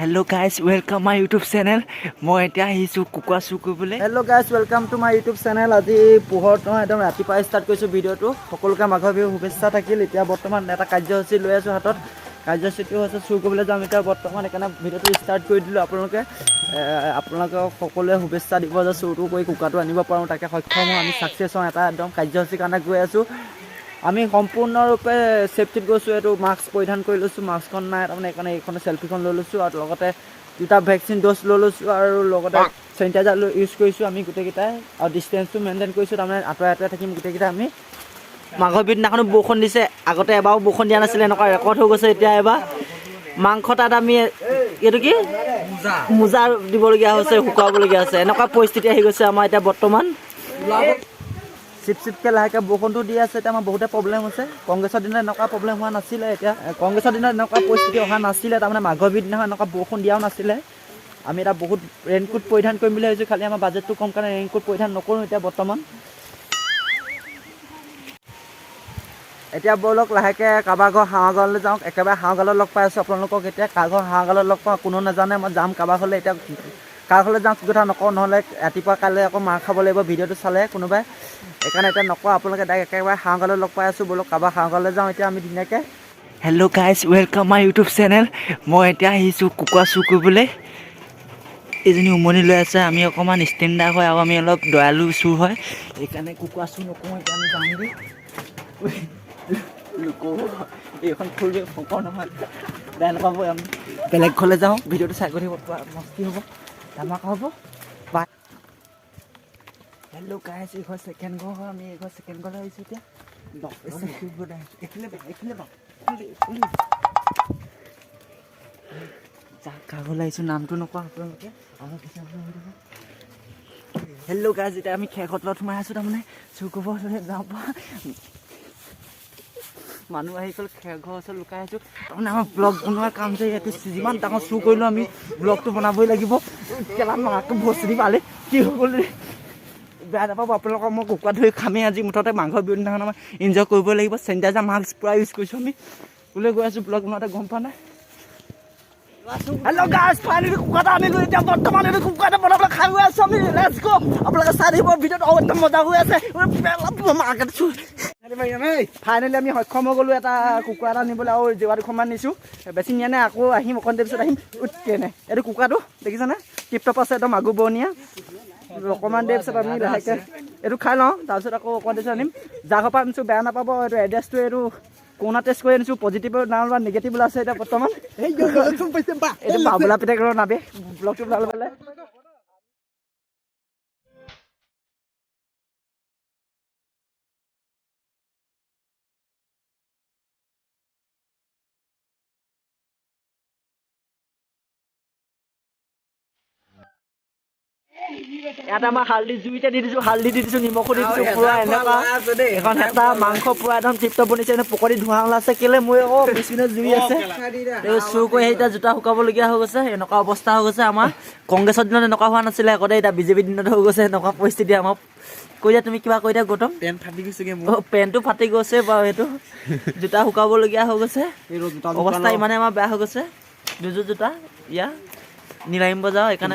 Hello guys, welcome my YouTube channel. মই এতিয়া আহিছোঁ কুকুৰা চুৰ কৰিবলৈ। Hello guys, welcome to my YouTube channel. আজি পোহৰত নহয়, একদম ৰাতিপুৱাই ষ্টাৰ্ট কৰিছোঁ ভিডিঅ'টো। সকলোকে মাঘৰ বিহুৰ শুভেচ্ছা থাকিল। এতিয়া বৰ্তমান এটা কাৰ্যসূচী লৈ আছোঁ হাতত। কাৰ্যসূচীটো হৈছে চুৰ কৰিবলৈ যাম এতিয়া বৰ্তমান। সেইকাৰণে ভিডিঅ'টো ষ্টাৰ্ট কৰি দিলোঁ। আপোনালোকক সকলোৱে শুভেচ্ছা দিব যে চুৰটো কৰি কুকুৰাটো আনিব পাৰোঁ, তাকে সক্ষম হওঁ, আমি ছাকচেছ হওঁ। এটা একদম কাৰ্যসূচীৰ কাৰণে গৈ আছোঁ। আমি সম্পূৰ্ণৰূপে ছেফটিত গৈছোঁ। এইটো মাস্ক পৰিধান কৰি লৈছোঁ। মাস্কখন নাই তাৰমানে, সেইকাৰণে এইখন চেল্ফিখন লৈ লৈছোঁ আৰু লগতে দুটা ভেকচিন ড'জ লৈ লৈছোঁ আৰু লগতে চেনিটাইজাৰ লৈ ইউজ কৰিছোঁ আমি গোটেইকেইটাই আৰু ডিষ্টেঞ্চটো মেইনটেইন কৰিছোঁ। তাৰমানে আঁতৰাই আঁতৰাই থাকিম গোটেইকেইটা আমি। মাঘৰ বিহুৰ দিনাখনো বৰষুণ দিছে। আগতে এবাৰো বৰষুণ দিয়া নাছিলে, এনেকুৱা ৰেকৰ্ড হৈ গৈছে। এতিয়া এবাৰ মাংস তাত আমি এইটো কি মোজা দিবলগীয়া হৈছে, শুকুৱাবলগীয়া হৈছে। এনেকুৱা পৰিস্থিতি আহি গৈছে আমাৰ এতিয়া বৰ্তমান। চিপ চিপকৈ লাহেকৈ বৰষুণটো দি আছে। এতিয়া আমাৰ বহুতে প্ৰব্লেম হৈছে। কংগ্ৰেছৰ দিনত এনেকুৱা প্ৰব্লেম হোৱা নাছিলে। এতিয়া কংগ্ৰেছৰ দিনত এনেকুৱা পৰিস্থিতি অহা নাছিলে। তাৰমানে মাঘৰ বিহুৰ দিনাখন এনেকুৱা বৰষুণ দিয়াও নাছিলে। আমি এটা বহুত ৰেইনকোট পৰিধান কৰিম বুলি ভাবিছোঁ। খালি আমাৰ বাজেটটো কম কাৰণে ৰেইনকোট পৰিধান নকৰোঁ এতিয়া বৰ্তমান। এতিয়া ব'লক, লাহেকৈ কাৰোবাৰ ঘৰ হাঁহৰ গাঁৱলৈ যাওঁ। একেবাৰে হাঁহৰ গাঁৱত লগ পাই আছোঁ আপোনালোকক। এতিয়া কাৰ ঘৰ হাঁহৰ গাঁৱত লগ পাওঁ কোনো নাজানে। মই যাম কাৰোবাৰ ঘৰলৈ। এতিয়া কাৰ ঘৰলৈ যাওঁ কি কথা নকওঁ, নহ'লে ৰাতিপুৱা কাইলৈ আকৌ মাৰ খাব লাগিব ভিডিঅ'টো চালে কোনোবাই। সেইকাৰণে এতিয়া নকওঁ। আপোনালোকে ডাইৰেক্ট একেবাৰে হাঁহৰ গাঁৱলৈ লগ পাই আছোঁ। ব'লক, কাৰোবাৰ হাঁহৰ গাঁৱলৈ যাওঁ এতিয়া আমি ধুনীয়াকৈ। Hello guys, welcome my YouTube channel. মই এতিয়া আহিছোঁ কুকুৰা চুৰ কৰিবলৈ। এইজনী উমনি লৈ আছে। আমি অকণমান ষ্টেণ্ডাৰ্ড হয় আৰু আমি অলপ দয়ালু চুৰ হয়, সেইকাৰণে কুকুৰা চুৰ নকৰোঁ। এতিয়া আমি যাওঁগৈ। লোকো এইখন ফুৰি শংকৰ নহয়, বেয়া নাপাব। আমি বেলেগ ঘৰলৈ যাওঁ। ভিডিঅ'টো চাই গৈ থাকিব, পুৰা মস্তি হ'ব, ধামাকা হ'ব। বাই। হেল্ল' গাইজ, এইঘৰ ছেকেণ্ড ঘৰ হয়। আমি এইঘৰ ছেকেণ্ড ঘৰলৈ আহিছোঁ এতিয়া। এইফালে বা, এইফালে বা। যাক কাৰ ঘৰলৈ আহিছোঁ নামটো নকওঁ আপোনালোকে। আমাৰ পিছে। হেল্ল' গাইজ, এতিয়া আমি খেৰঘৰ তলত সোমাই আছোঁ। তাৰমানে চুৰ কৰিব যাওঁ পৰা মানুহ আহি গ'ল। খেৰঘৰৰ ওচৰত লুকাই আছোঁ। তাৰমানে আমাৰ ব্লগ বনোৱাৰ কাম যে ইয়াতে যিমান ডাঙৰ চুৰ কৰিলেও আমি ব্লগটো বনাবই লাগিব। কেলা মাক ভচৰি পালে কি হৈ গ'ল ৰে। বেয়া নাপাব আপোনালোকক, মই কুকুৰা ধৰি খামেই আজি। মুঠতে মাঘৰ বিহুৰ দিনাখন আমাৰ এনজয় কৰিব লাগিব। চেনিটাইজাৰ, মাস্ক পূৰা ইউজ কৰিছোঁ। আমি ওলাই গৈ আছোঁ ব্লগ বনাওঁতে, গম পোৱা নাই। হেল্ল' গাইজ, ফাইনেলি কুকুৰা এটা আনিলোঁ। এতিয়া বৰ্তমান এইটো কুকুৰা এটা বনাবলৈ খাই গৈ আছোঁ আমি। Let's go. আপোনালোকে চাই থাকিব ভিডিঅ'টো, আৰু একদম মজা হৈ আছে। ফাইনেলি আমি সক্ষম হৈ গ'লোঁ এটা কুকুৰা এটা নিবলৈ আৰু জেওৰা দুখনমান নিছোঁ। বেছি নিয়া নাই, আকৌ আহিম, অকণ দেৰি পিছত আহিম। কেনে এইটো কুকুৰাটো দেখিছেনে? টিপটপ আছে একদম, আগু বৰণীয়া। অকণমান দেৰি পিছত আমি লাহেকৈ এইটো খাই লওঁ, তাৰপিছত আকৌ অকণমান দেৰি পিছত আনিম। যাৰ ঘৰৰ পৰা আনিছোঁ বেয়া নাপাব। এইটো এড্ৰেছটো, এইটো কৰোণা টেষ্ট কৰি আনিছোঁ। পজিটিভ নাম বা নিগেটিভ ওলাইছে এতিয়া বৰ্তমান। এইটো বাবুলা পিতেকৰ নাবে ব্লগটো ওলালে পেলাই। ইয়াত আমাৰ হালধি জুইতে দি দিছোঁ, হালধি দি দিছোঁ, নিমখো দি দিছোঁ। পুৰা এনেকুৱা এখন এটা মাংস পুৰা একদম টিপটপ বনিছে। এনে পকৰি ধোঁৱা ওলাইছে। কেলে মই আকৌ পিছপিনে জুই আছে। এই চুৰ কৰি আহি এতিয়া জোতা শুকাবলগীয়া হৈ গৈছে। এনেকুৱা অৱস্থা হৈ গৈছে আমাৰ। কংগ্ৰেছৰ দিনত এনেকুৱা হোৱা নাছিলে আগতে, এতিয়া বিজেপিৰ দিনত হৈ গৈছে এনেকুৱা পৰিস্থিতি আমাৰ। কৈ দিয়া তুমি, কিবা কৈ দিয়া গৌতম। পেণ্ট ফাটি গৈছেগে মোৰ। অ, পেণ্টটো ফাটি গৈছে বাৰু। সেইটো জোতা শুকাবলগীয়া হৈ গৈছে। অৱস্থা ইমানে আমাৰ বেয়া হৈ গৈছে। দুযোৰ জোতা ইয়া নীলাইম বজাৰ সেইকাৰণে।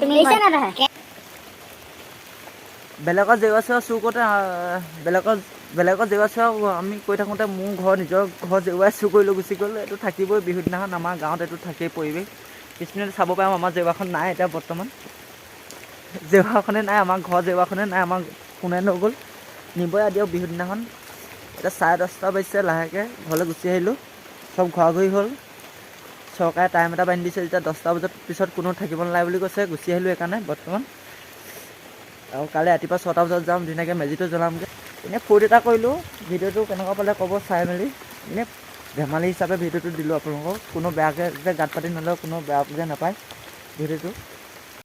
তুমি বেলেগৰ জেওৰা চেওৰা চুৰ কৰোঁতে, বেলেগৰ জেওৰা চেওৰা আমি কৰি থাকোঁতে মোৰ ঘৰ, নিজৰ ঘৰ জেওৰাই চুৰ কৰি লৈ গুচি গ'ল। এইটো থাকিবই বিহুৰ দিনাখন আমাৰ গাঁৱত, এইটো থাকেই পৰিৱেশ। পিছপিনে চাব পাৰিম, আমাৰ জেওৰাখন নাই এতিয়া বৰ্তমান। জেওৰাখনে নাই, আমাৰ ঘৰ জেওৰাখনে নাই। আমাৰ কোনে লৈ গ'ল নিবই দিয়ক বিহুৰ দিনাখন। এতিয়া 10:30 বাজিছে। লাহেকৈ ঘৰলৈ গুচি আহিলোঁ। চব ঘৰা ঘৰি হ'ল। চৰকাৰে টাইম এটা বান্ধি দিছে যেতিয়া 10টা বজাত পিছত কোনো থাকিব নালাগে বুলি কৈছে। গুচি আহিলোঁ সেইকাৰণে বৰ্তমান। আৰু কাইলৈ ৰাতিপুৱা 6টা বজাত যাম, ধুনীয়াকৈ মেজিটো জ্বলামগৈ। এনেই ফূৰ্তি এটা কৰিলোঁ। ভিডিঅ'টো কেনেকুৱা পালে ক'ব চাই মেলি। এনেই ধেমালি হিচাপে ভিডিঅ'টো দিলোঁ আপোনালোকক। কোনো বেয়াকৈ যে গাত পাতি নলয়, কোনো বেয়া যে নাপায় ভিডিঅ'টো।